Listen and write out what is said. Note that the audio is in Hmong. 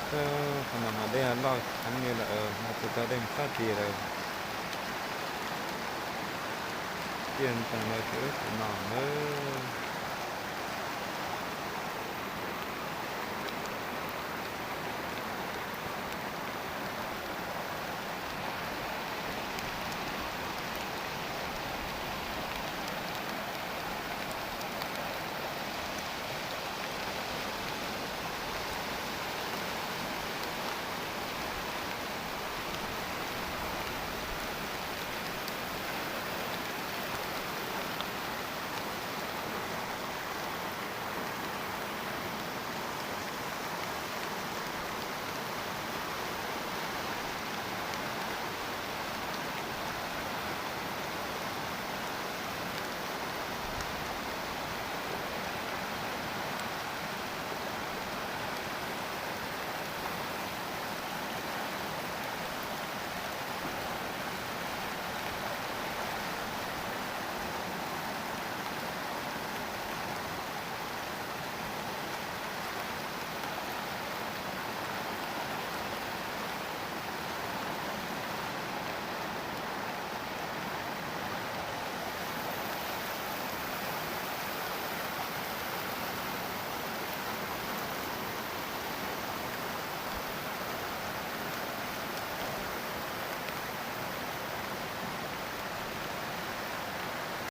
Qhov no mas dej loj heev li lawm, no tus taug dej mus txog tid lawm. Ciaj ntees lawm ces wb pem no nawb.